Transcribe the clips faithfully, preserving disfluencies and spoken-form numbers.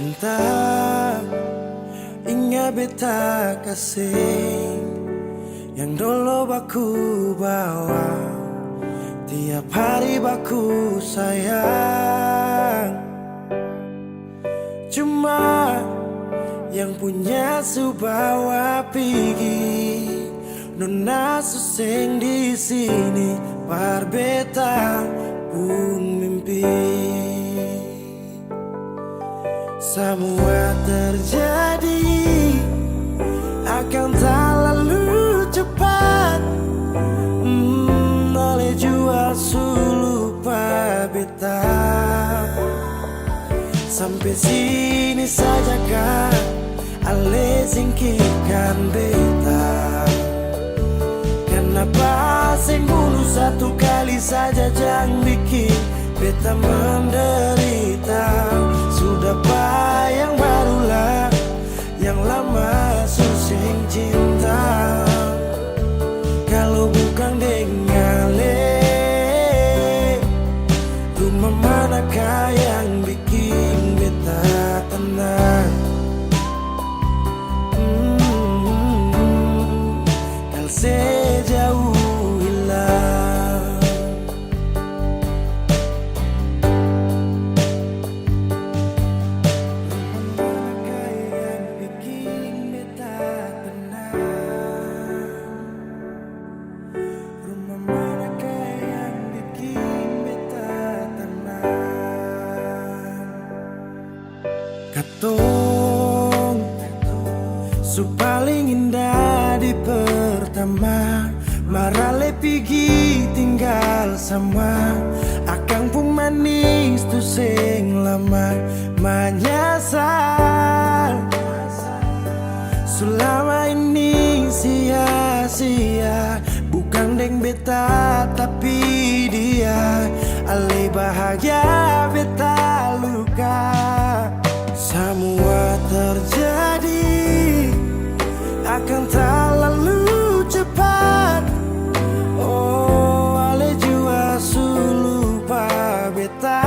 Cinta, ingat beta kasih yang dulu baku bawa, tiap hari baku sayang. Cuma yang punya su bawa pigi, nona su seng di sini, par beta pung mimpi. Samua terjadi akan talalu cepat. Hmm, ale jua su lupa beta. Sampe sini saja ka, ale singkirkan beta. Kenapa seng bunuh satu kali saja, jang bikin beta menderita. Sudah pa yang barulah, yang lama su seng cinta. Kalo bukang deng ale, rumah mana ka yang bikin beta tenang? Hmm, kal se jauh hilang. Rumah mana ka yang bikin beta tenang? Rumah mana ka yang bikin beta tenang? Katong su paling indah di pertama, mar ale pigi tinggal sama. Akang pung manis tu seng lama manyasal. Selama ini sia-sia, bukang deng beta tapi dia. Ale bahagia, beta luka. Samua terjadi akan talalu cepat. Oh, ale jua su lupa beta.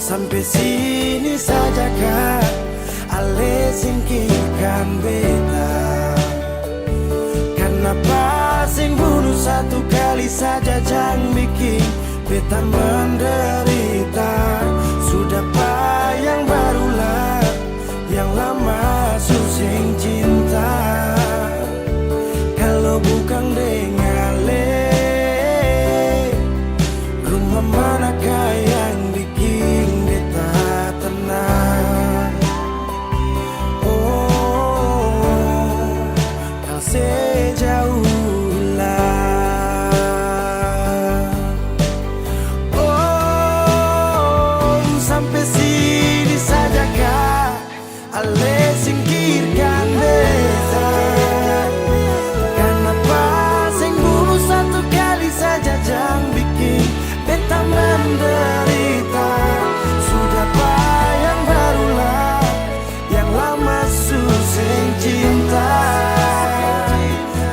Sampe sini saja ka, ale singkirkan beta. Kenapa seng bunuh satu kali saja, jang bikin beta menderita. Sudah pa yang barulah, yang lama su seng cinta. Kalo bukang deng ale, rumah mana ka yang bikin beta tenang? Oh, kal se jauh hilang. Oh, sampe sini saja ka, ale singkirkan beta. Kenapa seng bunuh satu kali saja, jang bikin beta menderita. Sudah pa yang barulah, yang lama su seng cinta.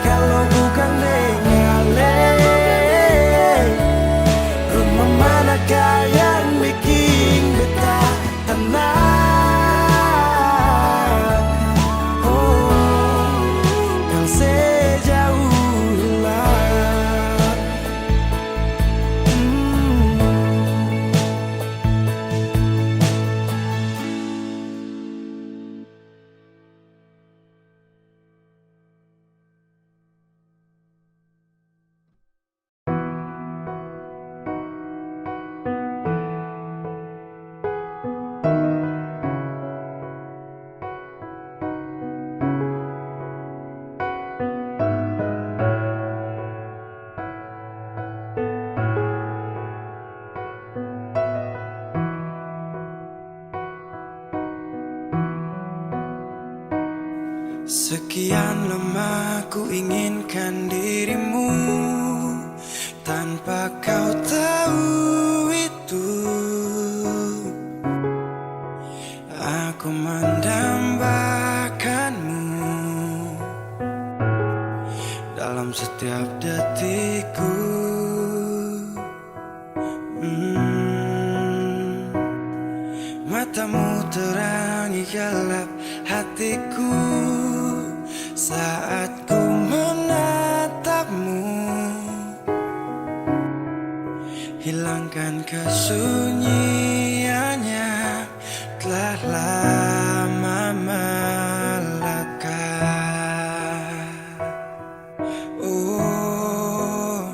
Kalo bukang deng ale, rumah mana ka yang bikin beta tenang? Oh, kal se jauh hilang. Hmm. Sekian lama ku inginkan dirimu, tanpa kau tahu itu. Aku mendambakanmu dalam setiap detikku. Hmm. Mata Matamu terangi gelap hatiku saat ku menatapmu. Hilangkan kesunyian yang telah lama melekat. Oh,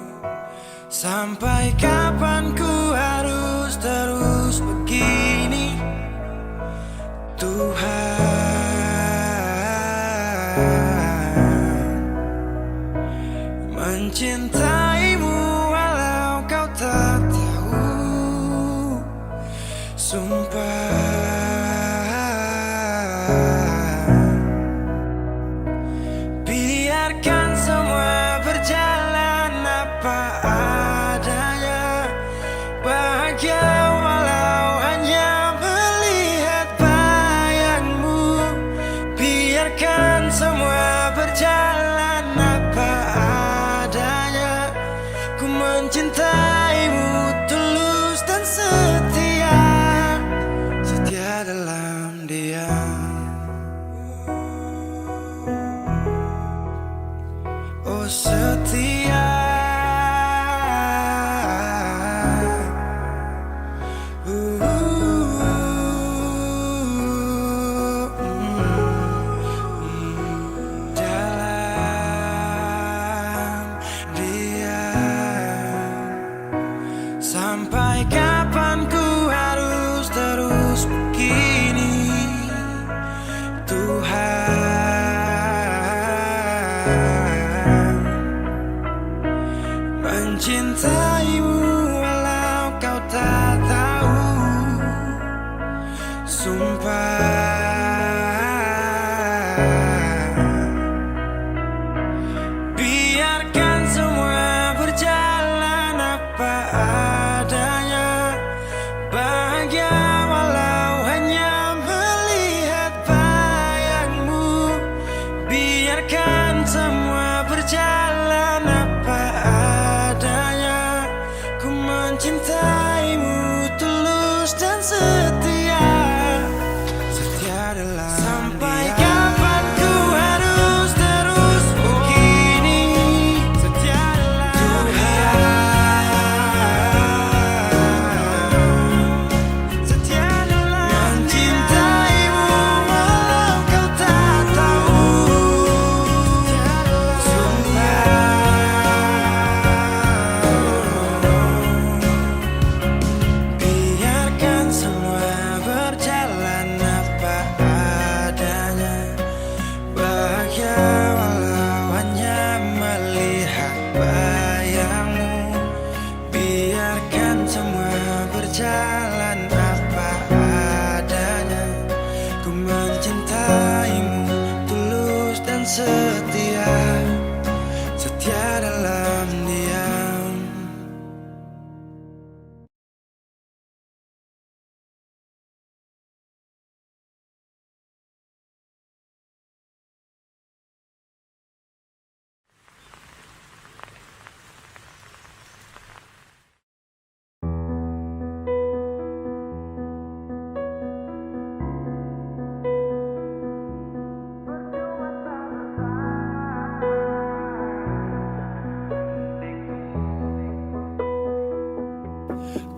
sampai kapan ku harus terus begini, Tuhan? Mencintaimu walau kau tak tahu. Sumpah, biarkan semua berjalan apa adanya. Bahagia walau hanya melihat bayangmu. Biarkan semua berjalan apa adanya. Ku mencintaimu tulus dan setia, setia dalam diam. Oh, setia. Uh, mm, mm, dalam diam. Sampai kapan ku harus terus begini, Tuhan? Mencintaimu walau kau tak tahu. Sumpah, biarkan semua berjalan apa adanya. Bahagia walau hanya melihat bayangmu. Biarkan semua berjalan apa adanya. Ku mencintaimu tulus dan setia. Setia dalam. Sampai kapan ku harus terus begini? Setia dalam. Tuhan. Setia dalam. Mencintaimu walau kau tak tahu. Sumpah. Biarkan semua berjalan apa adanya. Bahagia walau hanya melihat bayangmu. Biarkan semua berjalan apa adanya. Ku mencintaimu tulus dan setia. Setia dalam diam.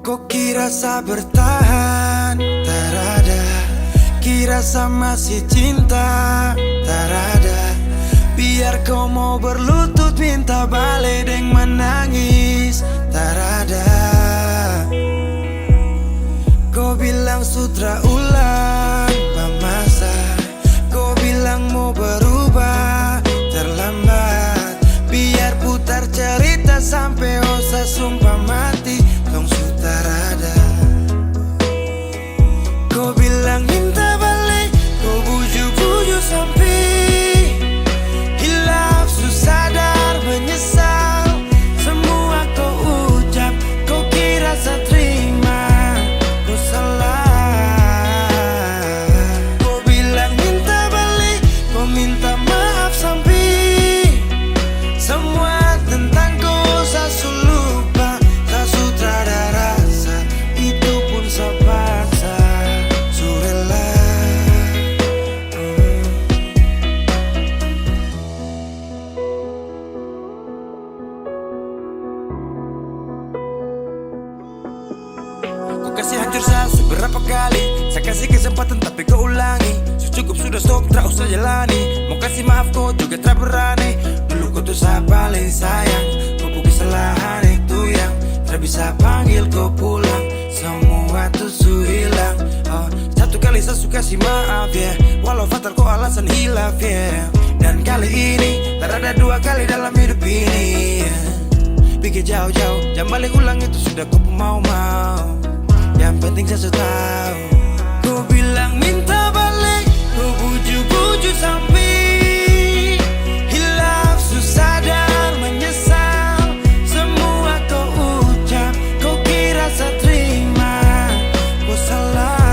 Ko kira sa bertahan, tarada. Kira sa masih cinta, tarada. Biar ko mau berlutut minta bale deng manangis, tarada. Ko bilang sutra ulang, ba masa. Ko bilang mo berubah, terlambat. Biar putar cerita sampe osa sumpah mati, tong su tarada. Ko bilang minta bale, ko buju-buju sampe hilaf, su sadar menyesal. Semua ko ucap, ko kira sa terima, ko salah. Kasih hancur sa seberapa kali, sa kasih kesempatan tapi kau ulangi. Su cukup sudah, stop, tra usah jalani. Mau kasih maaf kau juga tra berani. Dulu kau tuh sa paling sayang, kau pu kesalahan itu yang tra bisa panggil kau pulang. Semua tuh su hilang. Oh, satu kali sa su kasih maaf, yeah. Walau fatal kau alasan hilaf, yeah. Dan kali ini, tak ada dua kali dalam hidup ini, yeah. Pikir jauh-jauh, jangan balik ulang, itu sudah kau pu mau-mau. Yang penting sa su tahu. Kau bilang minta balik, kau buju-buju sampai hilaf, su sadar, menyesal. Semua kau ucap, kau kira sa terima, kau salah.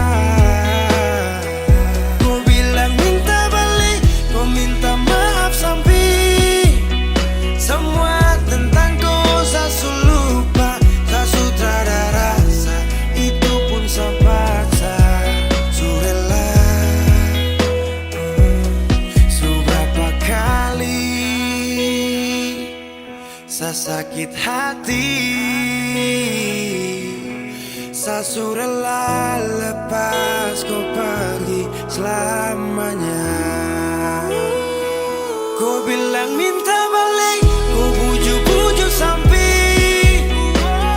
Kau bilang minta balik, kau minta maaf sampai semua tentang kau sa su lupa, sa su tra ada rasa, itu pun sa paksa, su rela. Su berapa kali sa sakit hati, sa su rela lepas kau pergi selamanya. Kau bilang minta balik, kau buju-buju sampai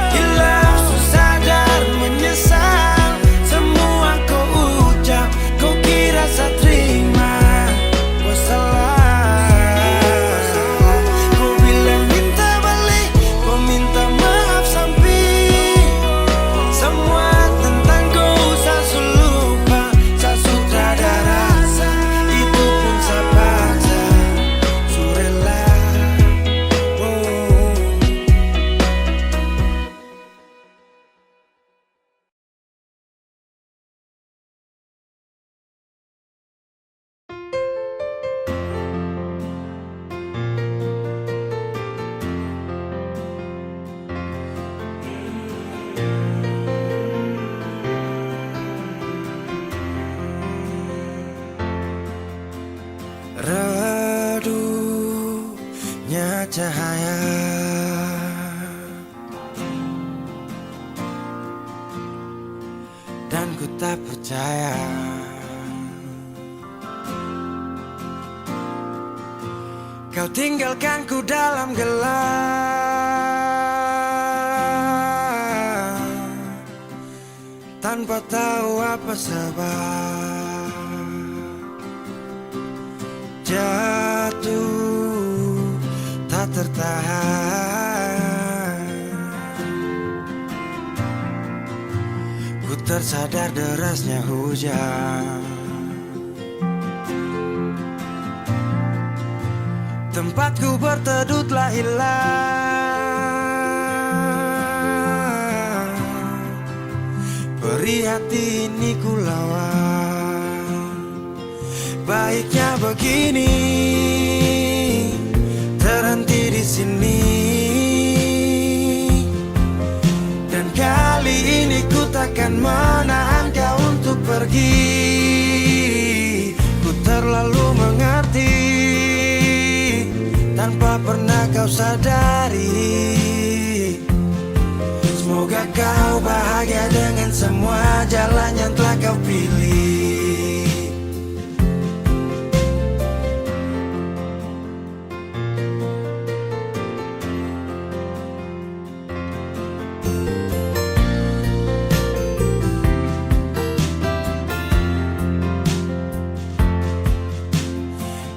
hilaf, su sadar, menyesal. Semua kau ucap, kau kira sa terima, kau salah. Kau bilang minta balik, kau minta maaf sampai semua tentang kau sa su lupa, sa su tra ada rasa, itu pun sa paksa, su rela. Oh. Redupnya cahaya dan ku tak percaya kau tinggalkan ku dalam gelap tanpa tahu apa sebab. Jatuh tak tertahan, ku tersadar derasnya hujan. Tempatku berteduh telah hilang. Perih hati ini ku lawan. Baiknya begini, terhenti di sini. Dan kali ini ku takkan menahan kau untuk pergi. Ku terlalu mengerti tanpa pernah kau sadari. Semoga kau bahagia dengan semua jalan yang telah kau pilih.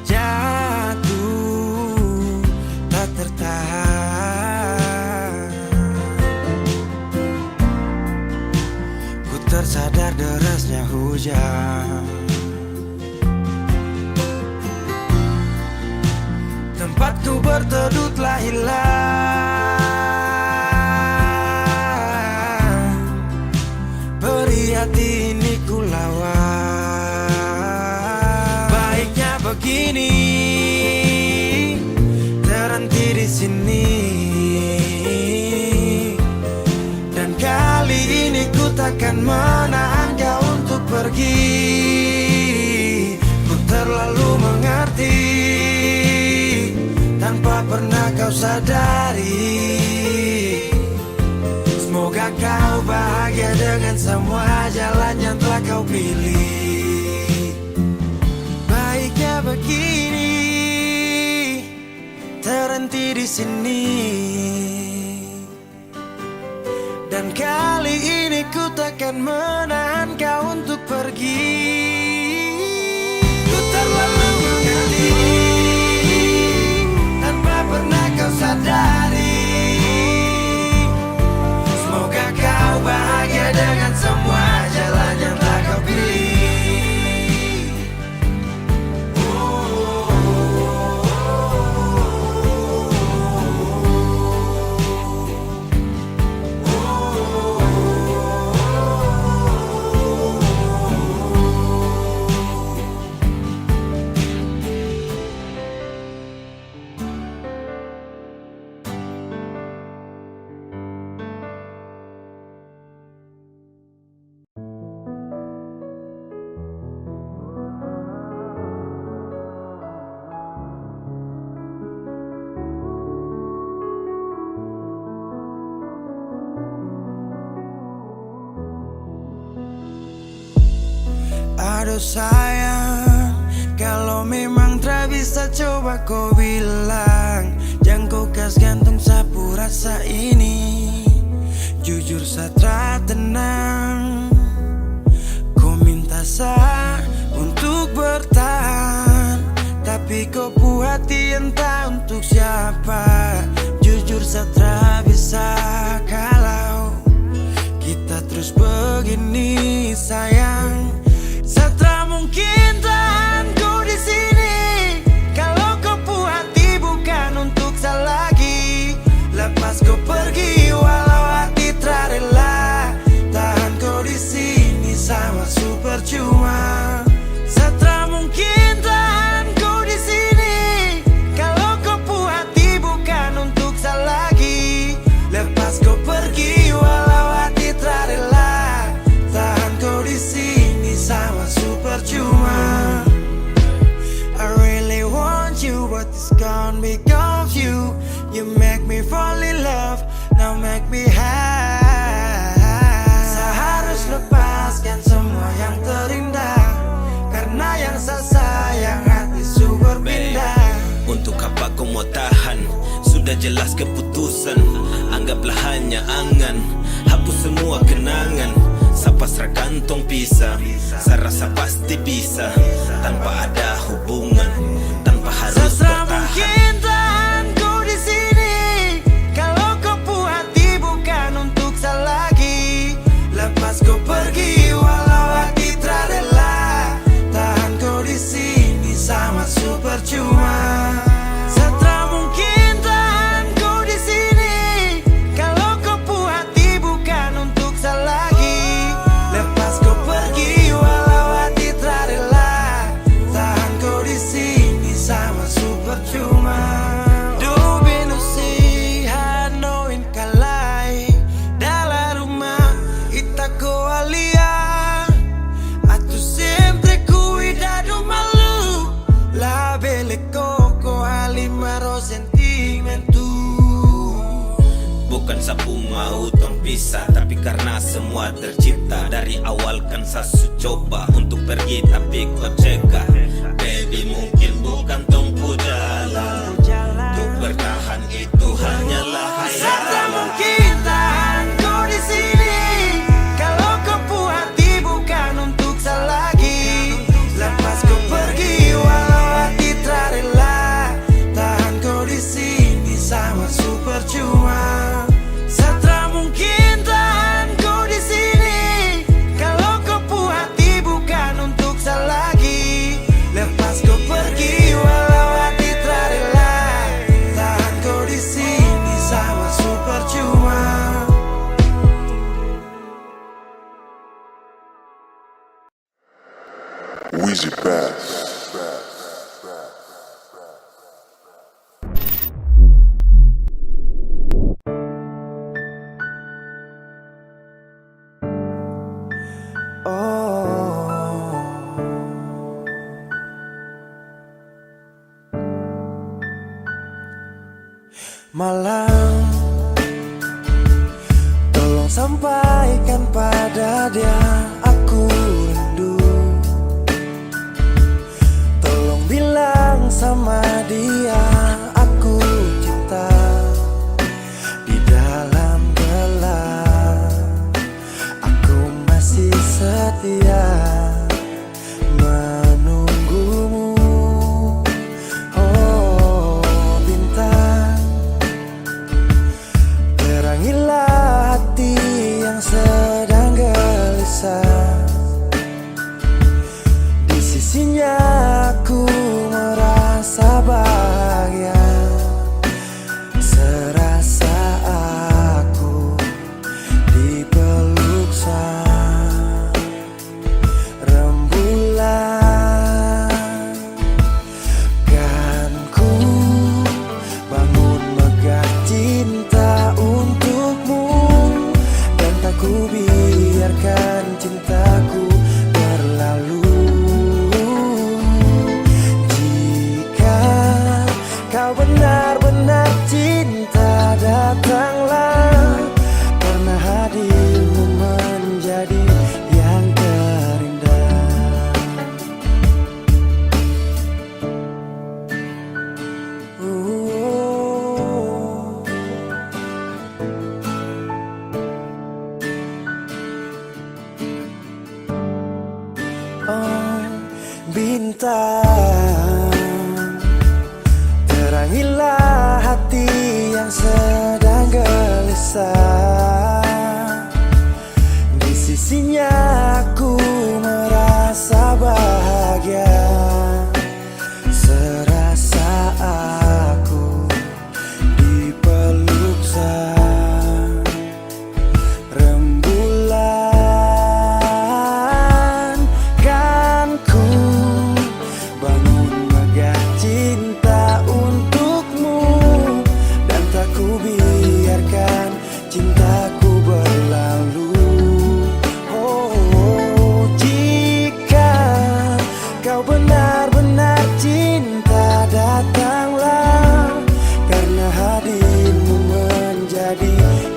Jatuh tak tertahan, ku tersadar derasnya hujan. Tempatku berteduh telah hilang. Perih hati ini ku lawan. Baiknya begini, terhenti di sini. Dan kali ini ku takkan menahan kau untuk pergi. Ku terlalu mengerti tanpa pernah kau sadari. Semoga kau bahagia. Ya, dengan semua jalan yang telah kau pilih. Baiknya begini, terhenti di sini. Dan kali ini ku takkan menahan kau untuk pergi. Ku terlalu mengerti tanpa pernah kau sadari. Semoga kau bahagia dengan semua jalan yang telah kau pilih. Aduh sayang, kalau memang tra bisa, coba ko bilang, jang ko kas gantung sapu rasa ini. Jujur sa tra tenang. Ko minta sa untuk bertahan, tapi ko pu hati entah untuk siapa. Jujur sa tra bisa kalau kita terus begini sayang. Sa tra mungkin tahan ko di sini. Kalau ko pu hati bukan untuk sa lagi, lepas ko pergi walau hati tra rela. Tahan ko di sini sama su percuma. Sa tra mungkin tahan ko di sini. Kalau ko pu hati bukan untuk sa lagi, lepas ko pergi walau hati tra rela. Tahan ko di sini sama su percuma. I really want you, but it's gonna be gone you. You make me fall in love, now make me high. Sa harus lepaskan semua yang terindah, karena yang sa sayang hati su berpindah. Untuk apa ko mau tahan? Sudah jelas keputusan. Anggaplah hanya angan, hapus semua kenangan. Sa pasrah kantong pisah, sa rasa pasti bisa tanpa ada hubungan, tanpa harus bertahan. Sa tra mungkin tahan ko di sini. Kalau ko pu hati bukan untuk sa lagi, lepas ko pergi walau hati tra rela. Tahan ko di sini sama su percuma. Sa tra mungkin tahan ko di sini. Kalau ko pu hati bukan untuk sa lagi, lepas ko pergi walau hati tra rela. Tahan ko di sini sama su percuma. Do binu si hanoin kalai dalam rumah ita ko alia. Atu sempre kuidadu malu, labele koko halimar o sentimentu. Bukan sa pu mau tong pisah, tapi karena semua tercipta. Dari awal kan sa su coba untuk pergi, tapi ko cegah. Baby, mungkin bukan tong pu jalan. Untuk bertahan itu hanyalah khayal. Sa tra mungkin tahan ko di sini. Kalau ko pu hati bukan untuk sa lagi, lepas ko pergi walau hati tra rela. Tahan ko di sini sama su percuma. Sa tra mungkin tahan ko di sini. Kalau ko pu hati bukan untuk sa lagi, lepas ko pergi walau hati tra rela. Tahan ko di sini sama su percuma. Wizzy Bass. Oh. Malam, tolong sampaikan pada Ada dia, aku rindu. Tolong bilang sama dia, aku cinta. Di dalam gelap, aku masih setia menunggumu. Oh, bintang, terangilah hati yang sedang gelisah. Di sisinya aku merasa bahagia. Serasa aku dipeluk sang rembulan. Kan ku bangun megah cinta untukmu, dan tak ku biarkan cintaku berlalu. Jika kau benar-benar cinta, datanglah, karena hadirmu menjadi yang terindah. Uh. Oh, bintang, terangilah hati yang sedang gelisah. Di sisinya aku merasa bahagia. Serasa aku dipeluk sang rembulan. Kan ku bangun megah cinta untukmu, dan tak ku biarkan cintaku berlalu. Oh, jika kau benar-benar cinta, datanglah, karena hadirmu menjadi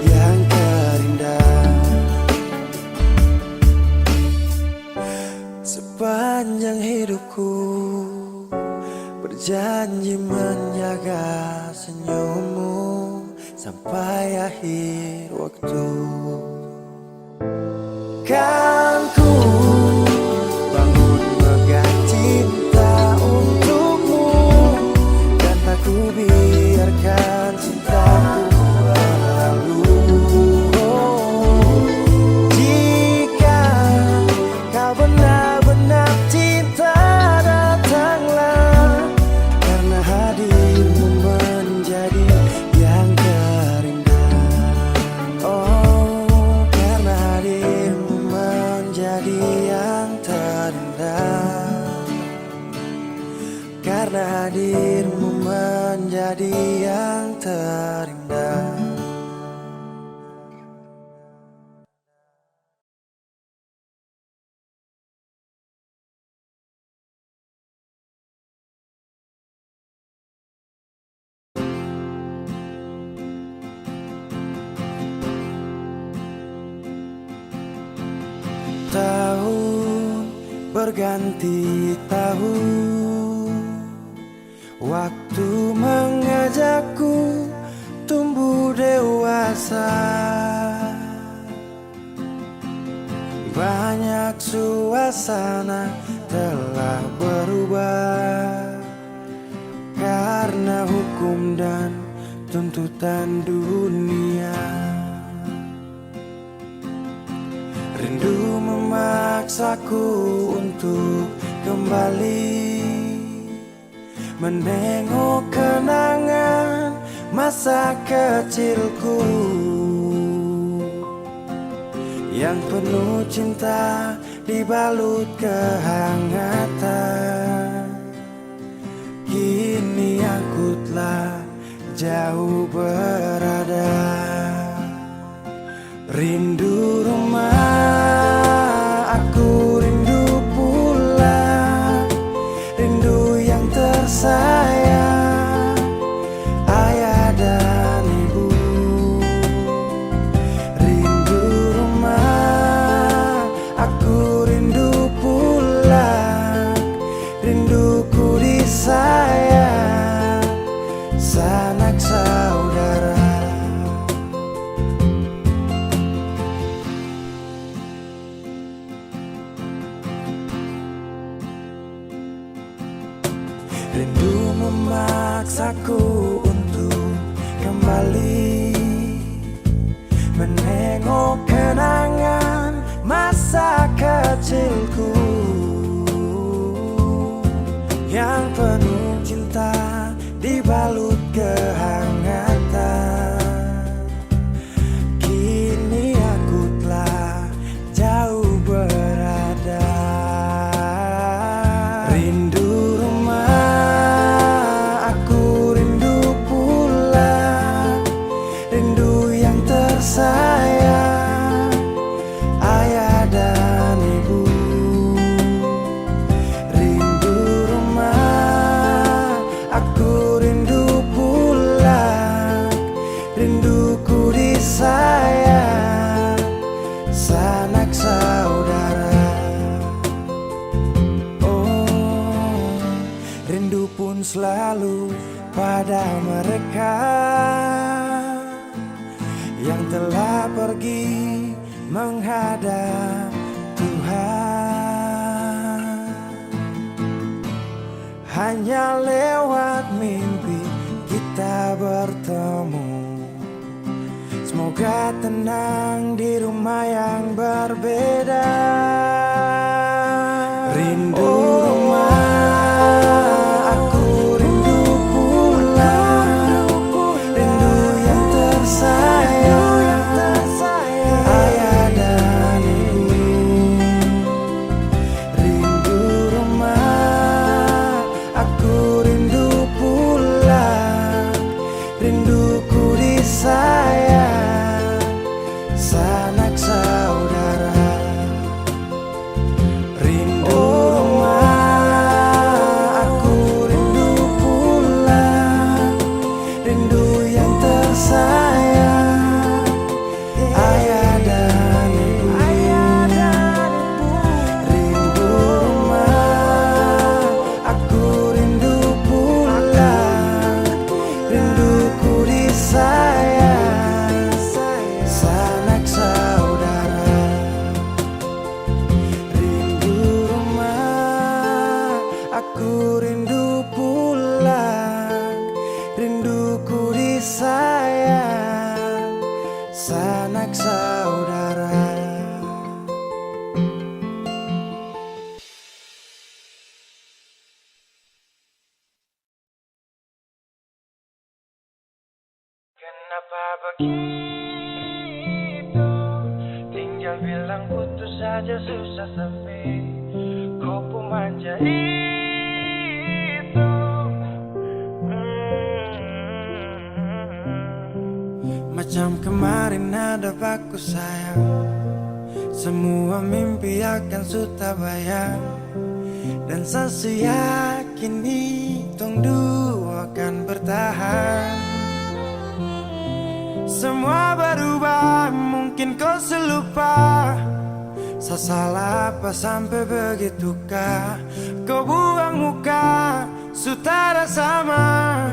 yang terindah. Sepanjang hidupku berjanji menjaga senyummu sampai akhir waktu. Kan ku bangun megah cinta untukmu, dan tak ku biarkan cintaku berlalu. Oh, jika kau benar-benar cinta, datanglah, karena hadirmu menjadi yang terindah. Oh, karena hadirmu menjadi yang terindah. Karena hadirmu menjadi yang terindah. Tahun berganti tahun, waktu mengajakku tumbuh dewasa. Banyak suasana telah berubah karena hukum dan tuntutan dunia. Rindu memaksaku untuk kembali menengok kenangan masa kecilku yang penuh cinta dibalut kehangatan. Kini aku telah jauh berada. Rindu rumah, aku rindu pulang. Rindu yang tersayang, ayah dan ibu. Rindu rumah, Menengok kenangan masa kecilku yang penuh cinta dibalut kehangatan. Kini aku telah jauh berada. Rindu rumah, aku rindu pulang. Rindu yang tersayang, ayah dan ibu. Rindu rumah, aku rindu pulang. Rinduku disayang sanak saudara. Oh, rindu pun selalu pada mereka yang telah pergi menghadap Tuhan. Hanya lewat mimpi kita bertemu. Semoga tenang di rumah yang berbeda. Rindu rumah, aku rindu pulang. Rindu yang tersayang, ayah dan ibu. Rindu rumah, aku rindu pulang. Rinduku disayang sanak saudara. Rindu rumah, aku rindu pulang. Rindu yang tersayang, ayah dan ibu. Rindu rumah, aku rindu pulang. Rinduku disayang sanak saudara. Rindu rumah, aku rindu pulang. Rinduku disayang sanak saudara. Kenapa begitu? Tinggal bilang putus saja susah sampai kau pun manja itu. Hmm. Macam kemarin ada baku sayang, semua mimpi akan sudah bayang. Dan sa su yakin ni tong dua akan bertahan. Semua berubah, mungkin kau su lupa. Sa salah apa sampai begitukah kau buang muka? Su tada sama.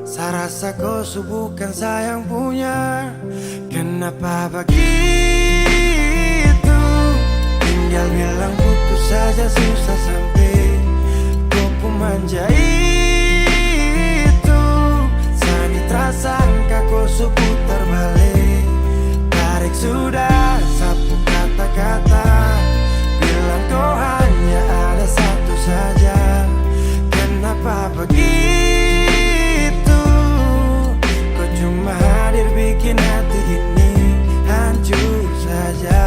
Sa rasa kau su bukan sa yang punya. Kenapa begitu? Tinggal bilang putus saja susah sampai kau pun manja itu. Sa ni tra sangka kau su putar balik. Tarik sudah sa pu kata-kata, bilang kau hanya ada satu saja. Kenapa begitu? Kau cuma hadir bikin hati ini hancur saja.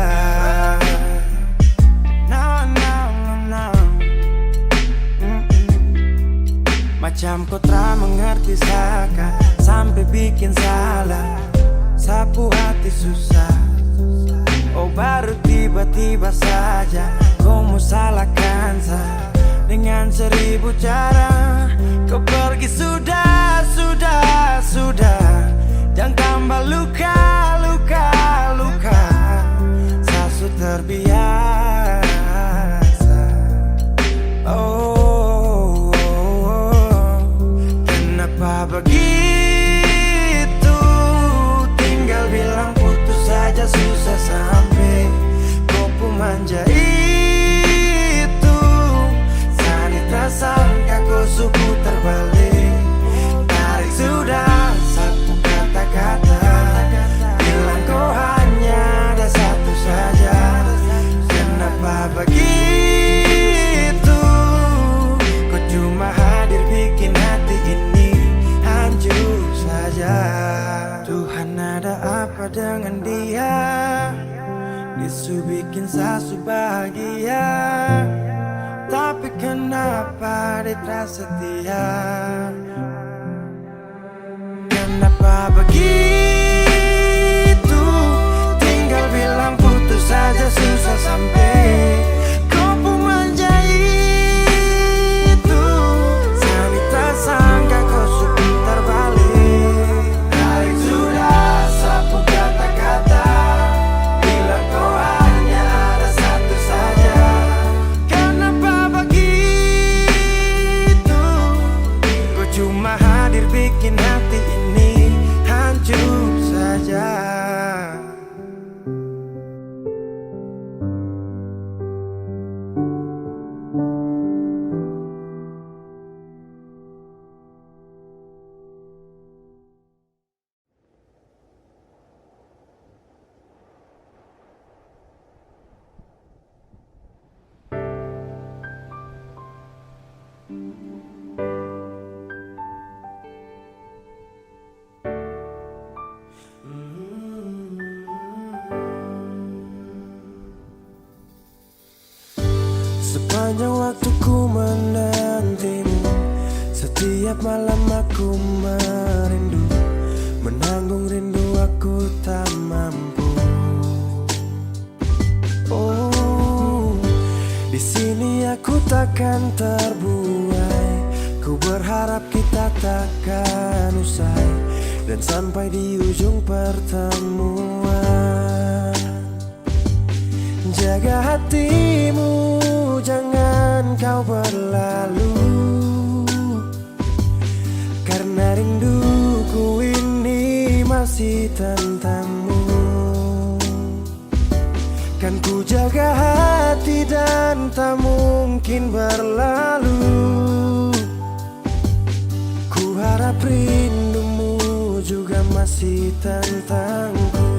No, no, no, no. Mm-mm. Macam kau tra mengerti sa ka, sampai bikin salah. Sa pu hati susah. Oh, baru tiba-tiba saja kau mau salahkan sa dengan seribu cara. Kau pergi sudah, sudah, sudah. Jangan tambah luka, luka, luka. Sa su terbiasa. Oh, oh, oh. Kenapa begitu? Tinggal bilang putus saja susah sampai kau pu manja itu. Sa ni tra sangka kau su putar balik. Tarik sudah sa pu kata-kata, Ada apa dengan dia? Dia su bikin sa su bahagia, tapi kenapa dia tak setia? Kenapa begitu? Tinggal bilang putus saja susah sampai kau pun manja itu. Sa ni tak sangka kau su pintar balik. Tarik sudah sapu kata-kata, bilang kau hanya ada satu saja. Kenapa begitu? Kau cuma hadir bikin hati ini hancur saja. Sepanjang waktu ku menantimu, setiap malam aku merindu, menanggung rindu aku tak mampu. Oh, di sini aku takkan terbuai. Ku berharap kita takkan usai dan sampai di ujung pertemuan. Jaga hatimu, jangan kau berlalu, karena rinduku ini masih tentangmu. Kan ku jaga hati dan tak mungkin berlalu. Ku harap rindumu juga masih tentangku.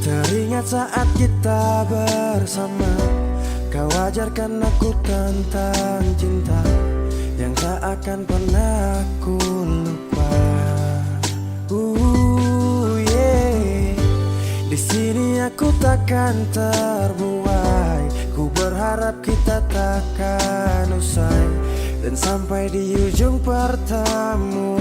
Teringat saat kita bersama, kau ajarkan aku tentang cinta yang tak akan pernah ku lupa. Uh, yeah. Di sini aku takkan terbuai. Ku berharap kita takkan usai dan sampai di ujung pertemuan.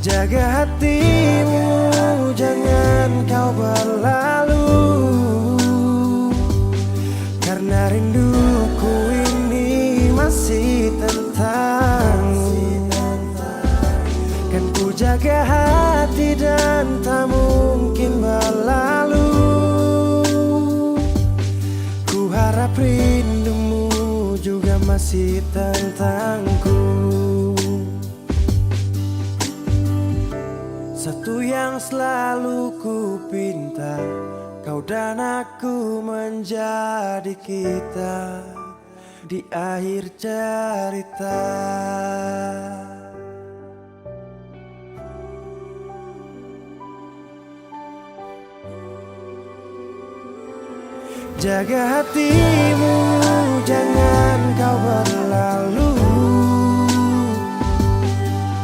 Jaga hatimu, jangan kau berlalu, karena rinduku ini masih tentangmu. Kan ku jaga hati dan tak mungkin berlalu. Ku harap rindumu juga masih tentangku. Satu yang selalu ku pinta, kau dan aku menjadi kita di akhir cerita. Jaga hatimu, jangan kau berlalu,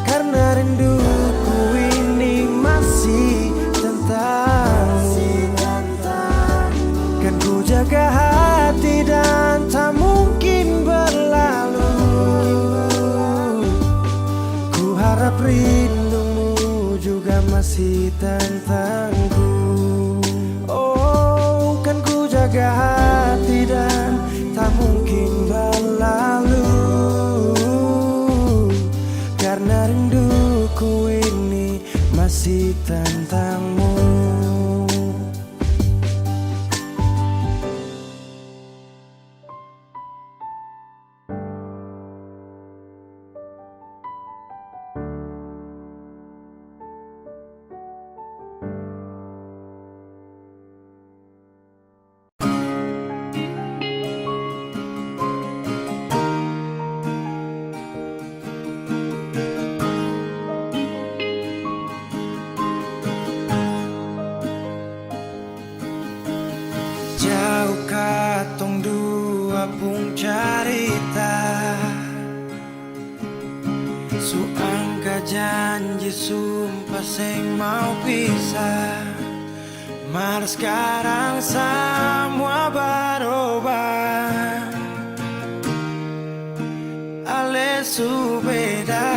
karena rinduku ini masih tentangmu. Kan ku jaga hati dan tak mungkin berlalu. Ku harap rindumu juga masih tentangku. Oh, kan ku jaga hati dan tak mungkin berlalu, karena rinduku ini masih tentangmu. Angka janji, sumpah, seng mau pisah. Mar skarang samua barobah. Ale su beda.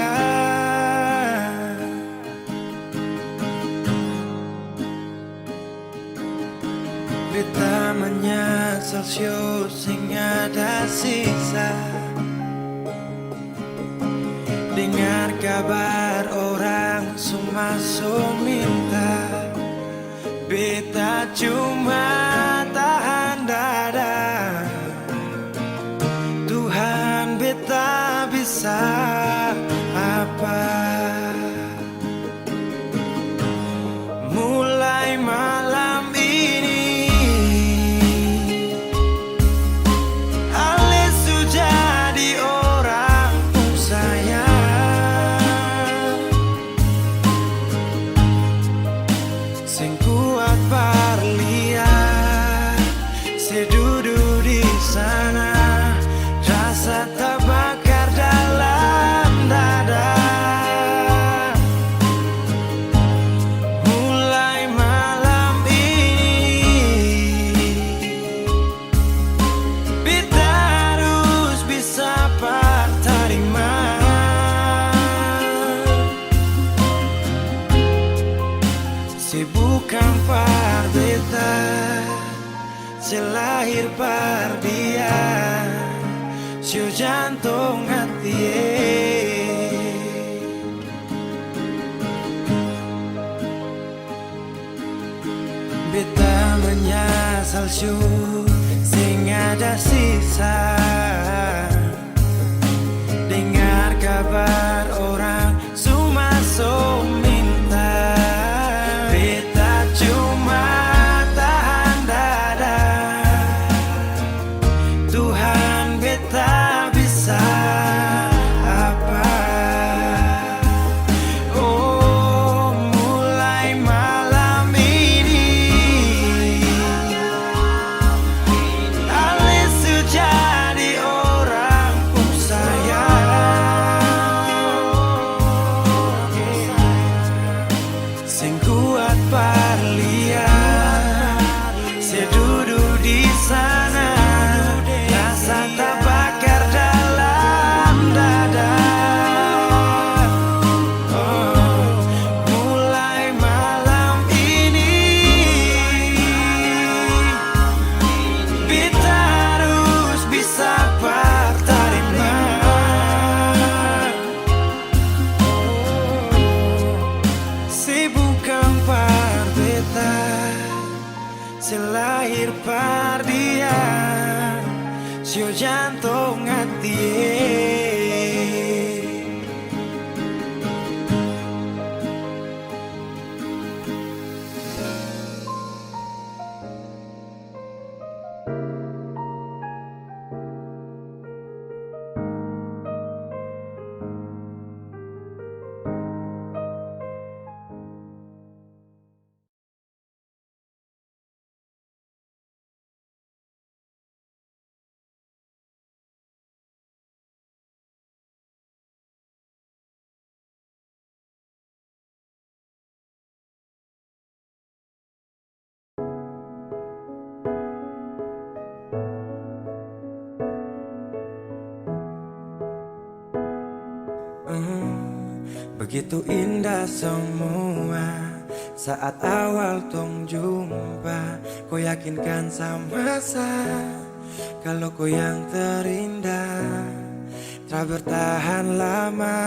Beta manyasal, sio seng ada sisa. Dengar kabar orang su maso minta, beta cuma tahan dada. Tuhan, beta bisa apa? Mulai malam ini, ale su jadi orang pung sayang. Seng kuat par lia, se dudu di sana, rasa tabakar dalam dada. Mulai malam ini, beta harus bisa par tarima. Se bukan par beta, se lahir par dia, sio jantong hati e. Beta manyasal, sio seng ada sisa. Dengar kabar orang su maso minta, beta cuma tahan dada. Tuhan, beta bisa apa? Oh, mulai malam ini, ale su jadi orang pung sayang. Seng kuat par lia, se dudu di sana, rasa tabakar dalam dada. Oh, mulai malam ini, beta harus bisa par tarima. Se bukan par beta, se lahir par dia, sio jantong hati e. Begitu indah semua saat awal tong jumpa. Ko yakinkan sama sa, kalo ko yang terindah. Tra bertahan lama,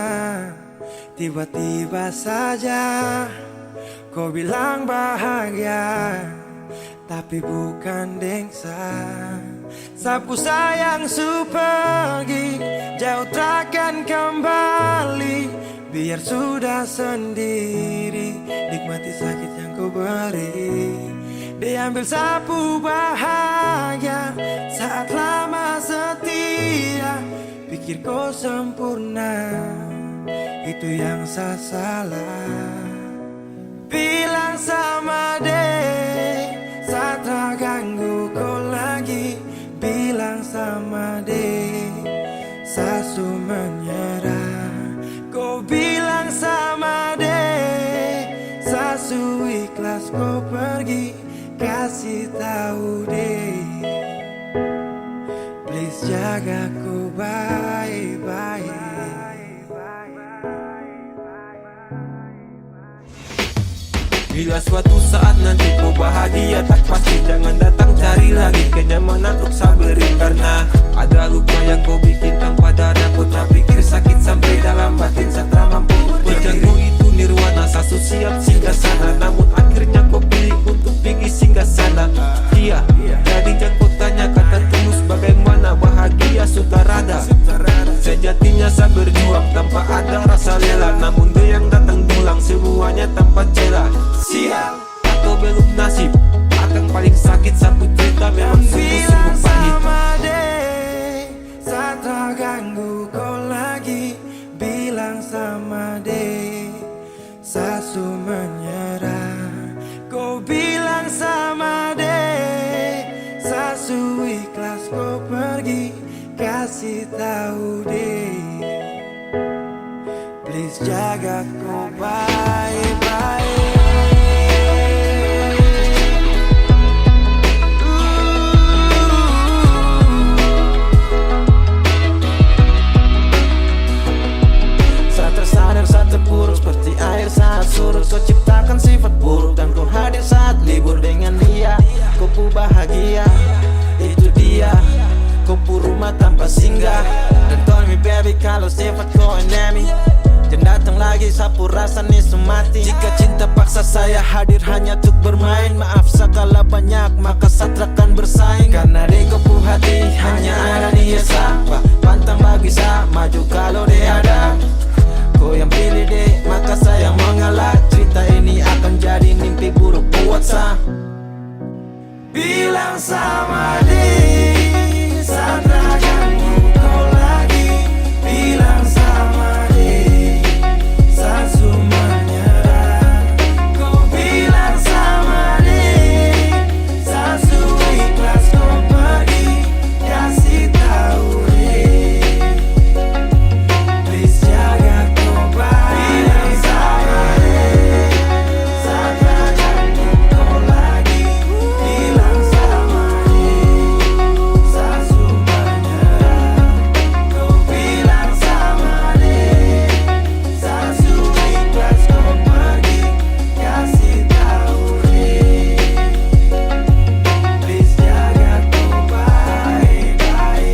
tiba-tiba saja ko bilang bahagia, tapi bukan deng sa. Sa pu sayang su pergi, jauh takkan kembali. Biar sudah sendiri, nikmati sakit yang ko beri. Dia ambil sa pu bahagia, saat lama setia. Pikir ko sempurna, itu yang sa salah. Bilang sama de, sa tra ganggu ko lagi. Bilang sama de, sa su menyerah. Ko Bilang sama de, sa su ikhlas ko pergi, kasih tahu de, please jaga ko bae-bae. Bila suatu saat nanti ko bahagia tak pasti, jangan datang cari lagi kenyamanan untuk sa beri. Karena ada luka yang ko bikin tanpa dada, ko tak pikir sakit sampai dalam batin, sa tak mampu berdiri. Ko itu nirwana, sa su siap singgah sana, namun akhirnya ko pilih untuk pergi singgah sana. Iya, jadi jang ko tanya kata tulus bagaimana bahagia su tarada. Sejatinya sa berjuang tanpa ada rasa lelah, namun de yang datang dulang semuanya tanpa celah. Sial, atau belum nasib, akang paling sakit, sa pu cerita memang sungguh-sungguh pahit. Sama de, sa tak ganggu ko lagi, bilang sama de, sa su menyerah. Ko bilang sama de, sa su ikhlas ko pergi, kasih tahu de, please jaga ko bae-bae. Sa tersadar, sa terpuruk seperti air saat surut. Kau ciptakan sifat buruk dan kau hadir saat libur dengan dia. Kau pu bahagia, itu dia. Kau pu rumah tanpa singgah. Dan told me baby kalau sifat kau enemy, jangan datang lagi, sa pu rasa ni su mati. Jika cinta paksa saya hadir hanya untuk bermain, maaf sa kalah banyak, maka sa tra akan bersaing. Karena de ko pu hati hanya ada di sa. Pantang bagi sa maju kalau de ada. Ko yang pilih de, maka sa yang mengalah. Cerita ini akan jadi mimpi buruk buat sa. Bilang sama de, sa tra ganggu ko lagi. Bilang sama de, sa su menyerah. Ko bilang sama de, sa su ikhlas ko pergi. Kasih tahu de, please jaga ko bae. Bilang sama de, sa tra ganggu ko lagi. Bilang sama de, sa su menyerah. Ko bilang sama de, sa su ikhlas ko pergi. Kasih tahu de, please jaga ko bae-bae.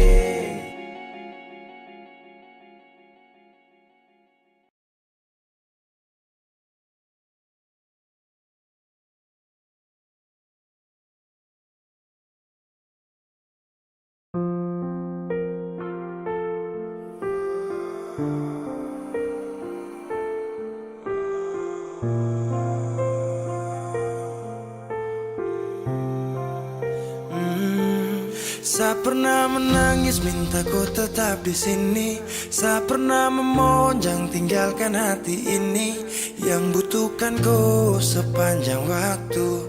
Hmm, sa pernah menangis minta ko tetap di sini. Sa pernah memohon jang tinggalkan hati ini, yang butuhkan ko sepanjang waktu,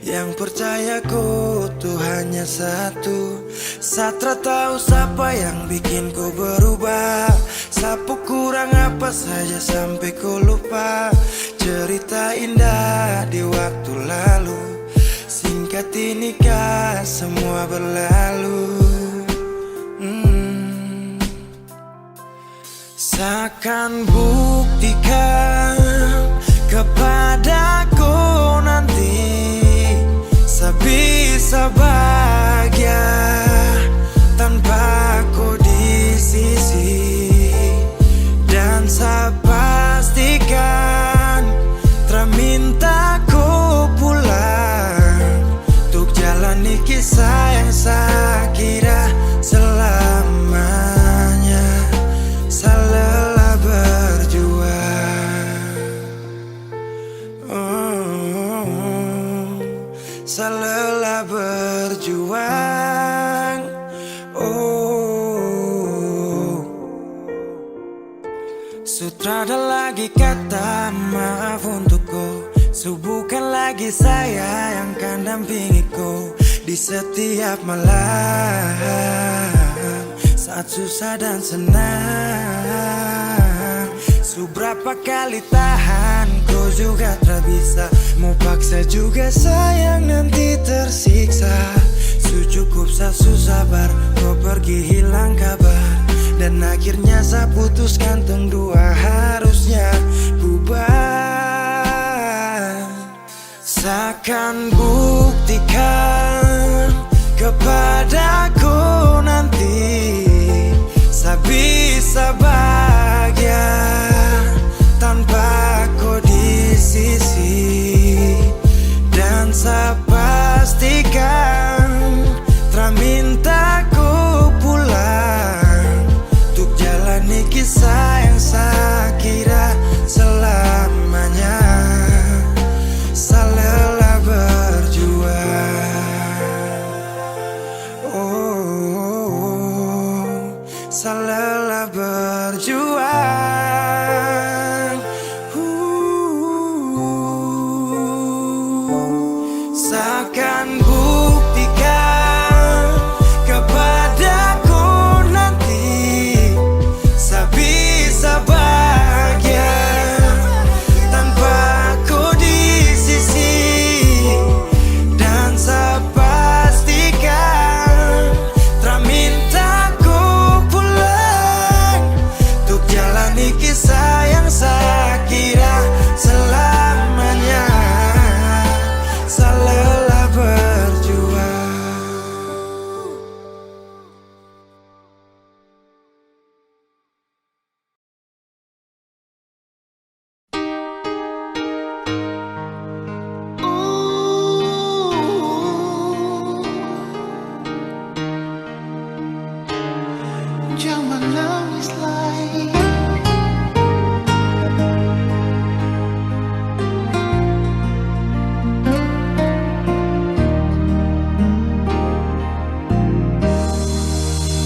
yang percaya ko tu hanya satu. Sa tra tahu sapa yang bikin ko berubah. Sa pu kurang apa saja sampe ko lupa cerita indah di waktu lalu. Singkat ini kah semua berlalu. Hmm. Sa akan buktikan kepada ko nanti, sa bisa bahagia tanpa ko di sisi. Dan sa pastikan tra minta ko pulang untuk jalani kisah yang sa kira selamanya. Sa lelah berjuang. Oh, sa lelah berjuang. Oh. Su trada lagi kata maaf untuk ko. Su bukan lagi saya yang kan dampingi ko di setiap malam, saat susah dan senang. Su berapa kali tahan, ko juga tra bisa. Mau paksa juga sayang, nanti tersiksa. Su cukup sa su sabar, ko pergi hilang kabar. Dan akhirnya sa putuskan tong dua harusnya bubar. Sa akan buktikan kepadaku nanti, sa bisa bahagia tanpa ko di sisi. Dan sa pastikan tra minta ko pulang. Untuk jalani kisah yang sa kira selamanya sa lelah berjuang. Oh, sa lelah berjuang. Uh, sa akan buktikan kepadaku nanti, sa bisa bahagia tanpa ko di sisi. Dan sa pastikan tra minta ko pulang. Untuk jalani kisah yang sa kira selamanya sa lelah berjuang. Jangan nangis lai.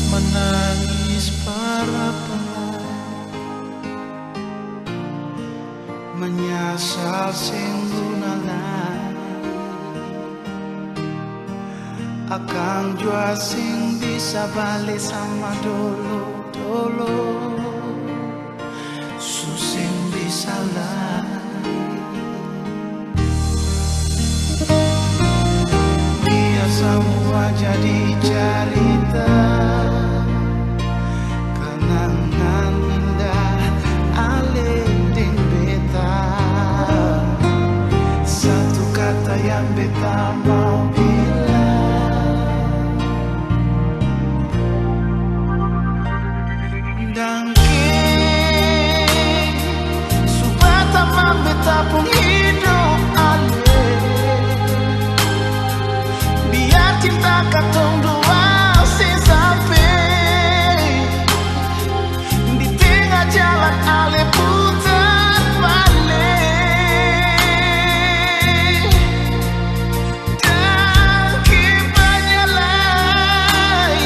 Menangis para penang, menyesal seng guna lai. Akang jua seng bisa bale sama dolo-dolo. Su seng bisa lai. Biar samua jadi carita, kenangan indah ale deng beta. Satu kata yang beta mau bilang, dangke su batamang beta pung hidup ale. Biar cinta katong dua seng sampe di tengah jalan ale putar bale. Dangke banya lai,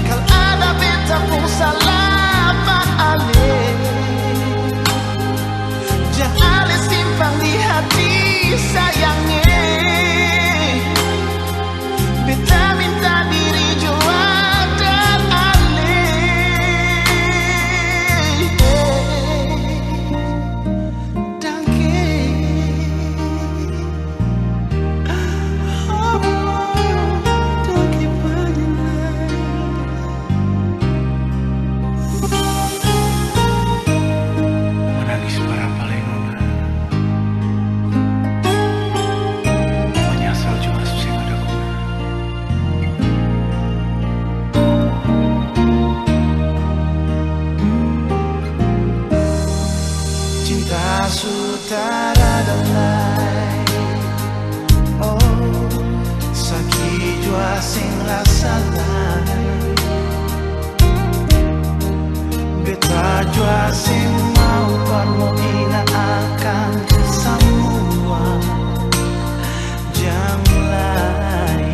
kal ada beta pung salah pa ale. Jang ale simpang di hati sayang e. Beta minta diri jua dan ale. Dangke. Oh, dangke banya lai. Menangis barapa lai nona, menyesal jua su seng ada guna. Cinta su tarada lai. Oh, sakit jua seng rasa lai. Beta jua seng mau parmo ina akan samua jam lai.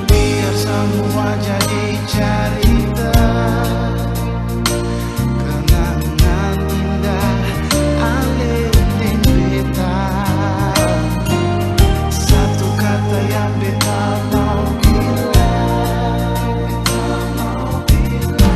Biar samua jadi carita, kenangan indah ale deng beta. Satu kata yang beta mau bilang, beta mau bilang.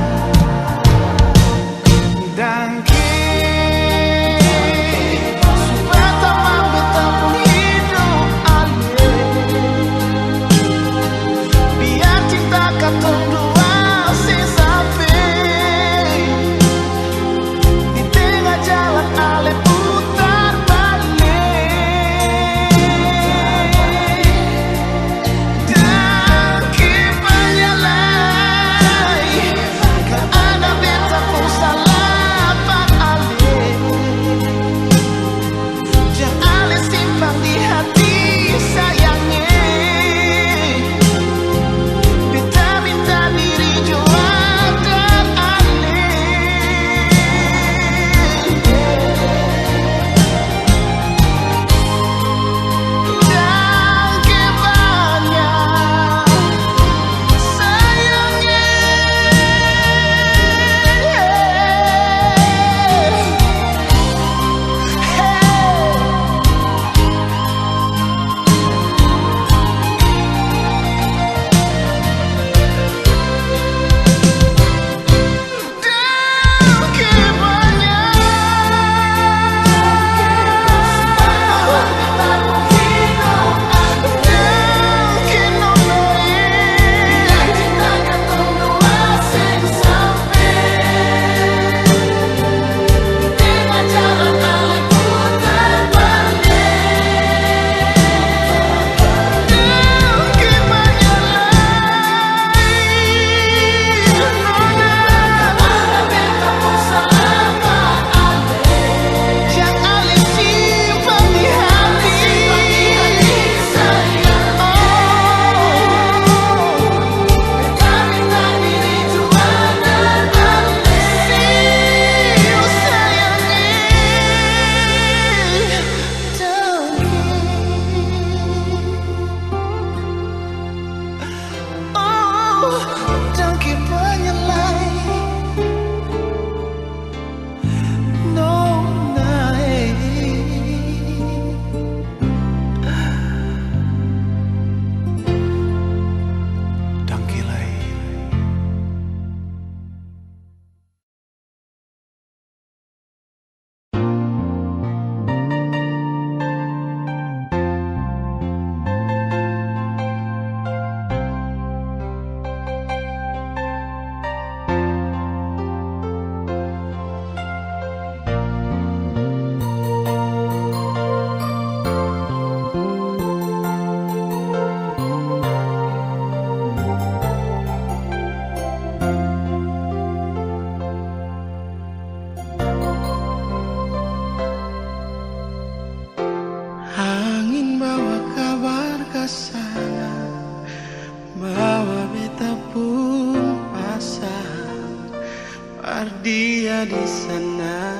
Ardia di sana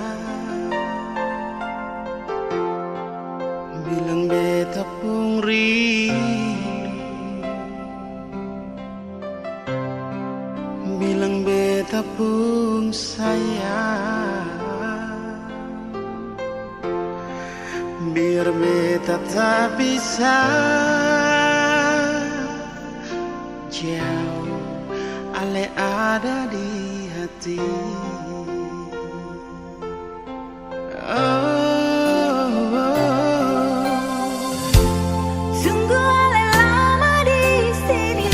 bilang beta pung rindu, bilang beta pung sayang, biar beta tak bisa jauh, ale ada di hati. Oh, oh, oh. Sungguh ale lama di sini,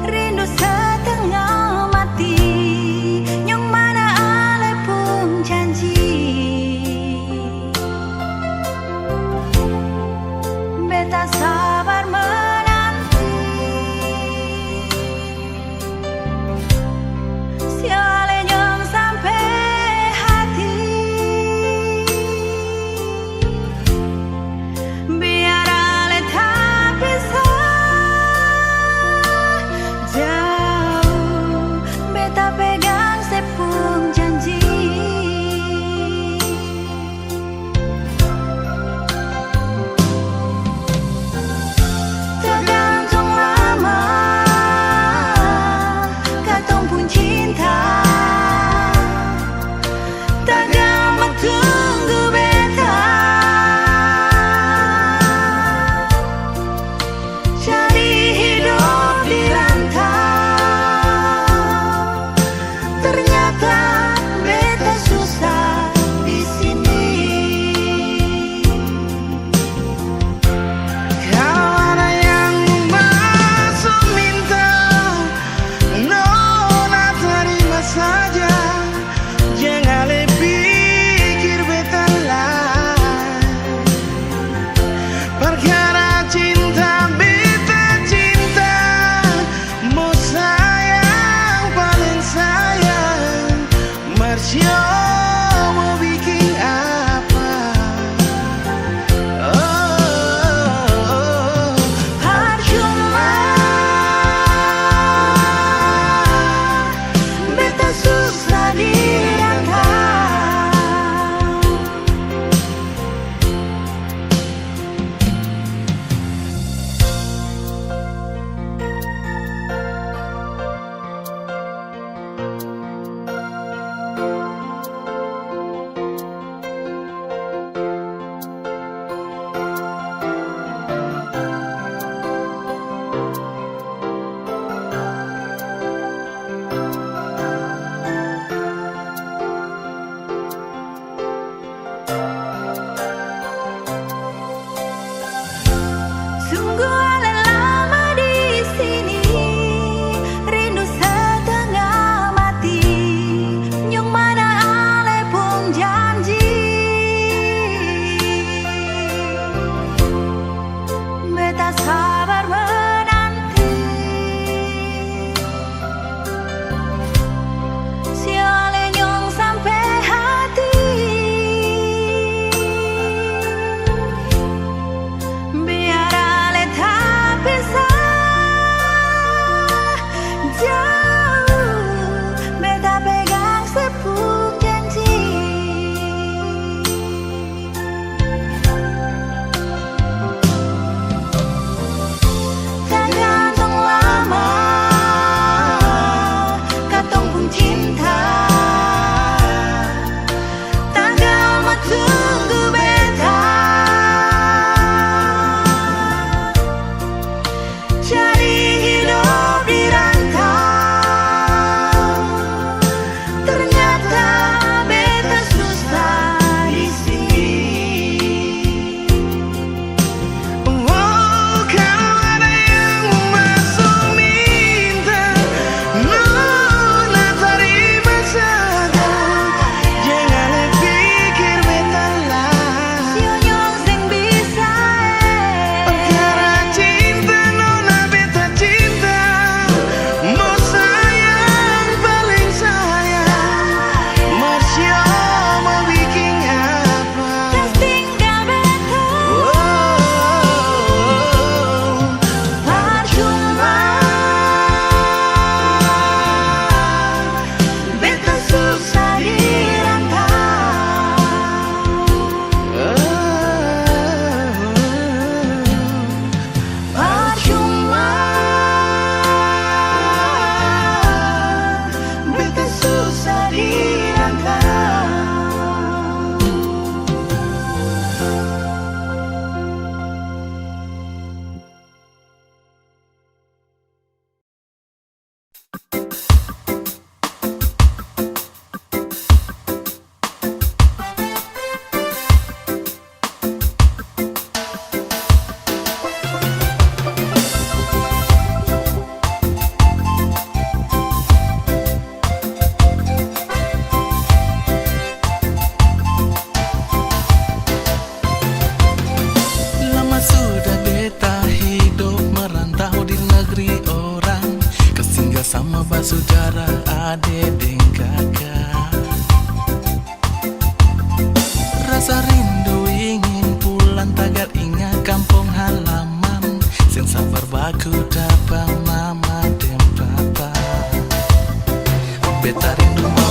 rindu setengah mati. Yang mana ale pun janji, beta sabar menanti. Siale yang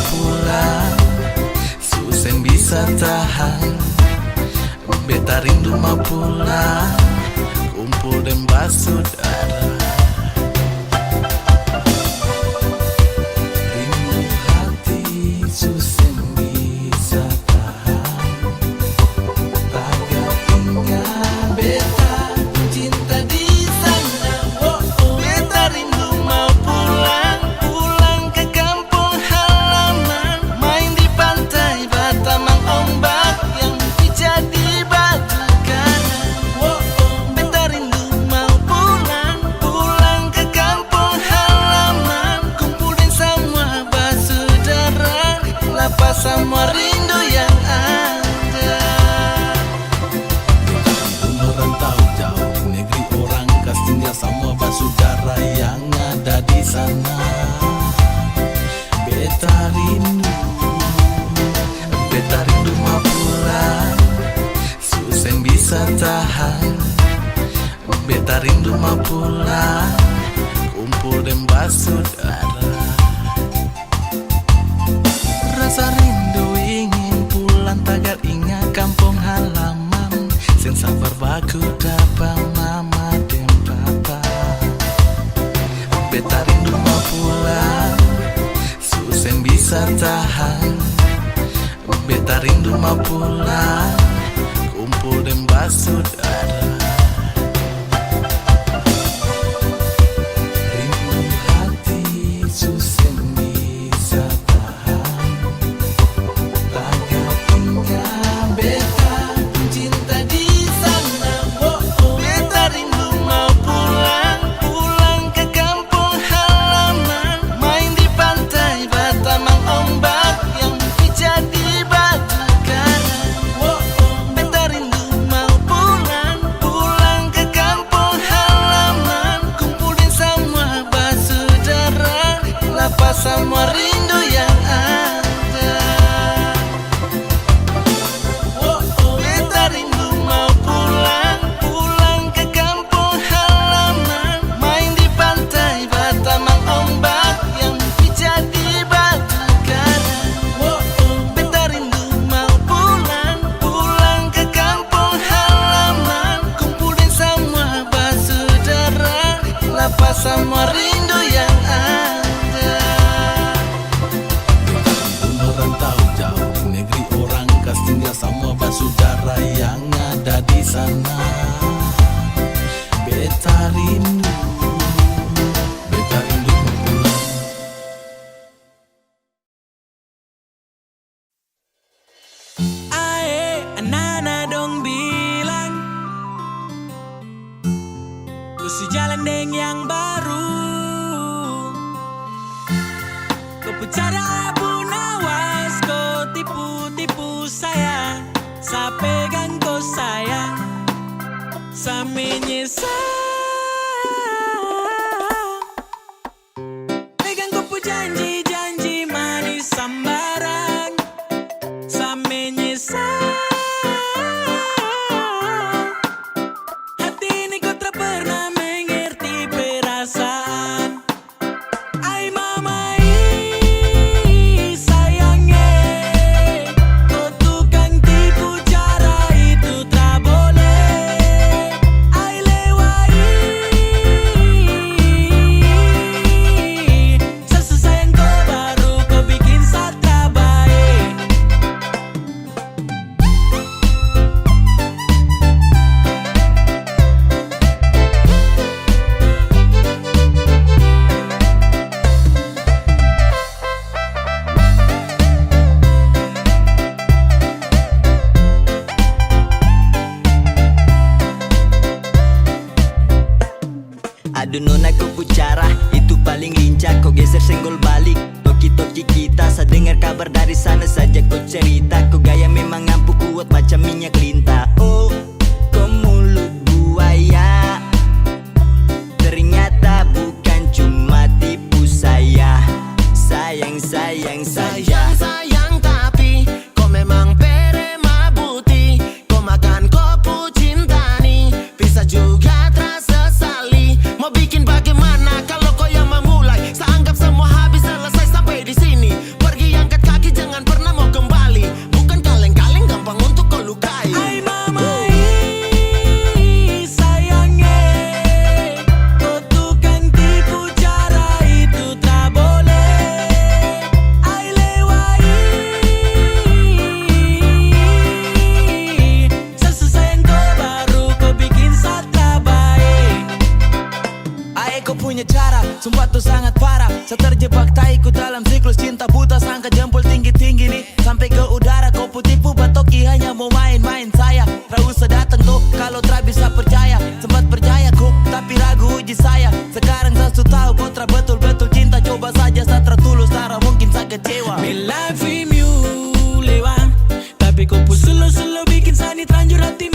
Pulang, su seng bisa tahan. Beta rindu mau pulang, kumpul deng basudara. Rindu hati su seng bisa tahan. Tagal inga beta cinta di sana. Oh, oh. Beta rindu mau pulang, pulang ke kampung halaman. Main di pantai, batamang ombak yang jadi batu karang. Oh, oh. Beta rindu mau pulang, pulang ke kampung halaman. Kumpul deng samua basudara, lapas samua rindu yang ada. Merantau jauh negeri orang, kas tinggal samua basudara yang ada di sana. Beta rindu, beta rindu mau pulang, su seng bisa tahan. Beta rindu mau pulang, kumpul deng basudara. Rasa rindu ingin pulang, tagal inga kampung halaman. Seng sabar baku dapa mama deng papa. Beta rindu mau pulang, su seng bisa tahan. Beta rindu mau pulang, kumpul deng basudara. Rindu hati su seng bisa tahan. Tagal inga beta cinta di sana. Oh, oh. Beta rindu mau pulang, pulang ke kampung halaman. Main di pantai, batamang ombak yang jadi batu karang. Oh, oh. Beta rindu mau pulang, pulang ke kampung halaman. Kumpul deng samua basudara, lapas samua rindu yang ada. Oh, oh. Beta rindu mau pulang, pulang ke kampung halaman. Main di pantai, batamang ombak yang jadi batu karang. Oh, oh. Beta rindu mau pulang, pulang ke kampung halaman. Kumpul deng samua basudara, lapas samua rindu yang ada. Merantau jauh negeri orang, kas tinggal samua basudara yang ada di sana. Beta rindu, beta rindu mau pulang. Ae, anana dong bilang, ko su jalan deng yang baru. Ko pu cara pun awas, ko tipu-tipu saya. Sa pegang ko sayang, sa menyesal. Pegang ko pu janji-janji manis sambarang, sa menyesal. Hati ini ko tra pernah mengerti perasaan. Ai mama i, sayang e, ko tukang tipu cara itu tra boleh. Ai lewa i, sa su sayang ko baru ko bikin sa tra bae. Aduh nona, ko pu cara itu paling lincah, ko geser senggol balik. Toki-toki kita, sa dengar kabar dari sana saja ko cerita. Ko gaya memang ampuh, kuat macam minyak lintah. Oh, ko mulut buaya, ternyata bukan cuma tipu saya. Sayang, sayang saja. Sayang, sayang, tapi ko memang pere mabuti. Ko makan ko pu cinta ni, bisa juga tra sesali. Mau bikin bagaimana kalau ko yang memulai? Sa anggap semua habis selesai sampai di sini. Pergi yang ke Life with you lewat, tapi kau pun selalu selalu bikin sani terlanjur hati.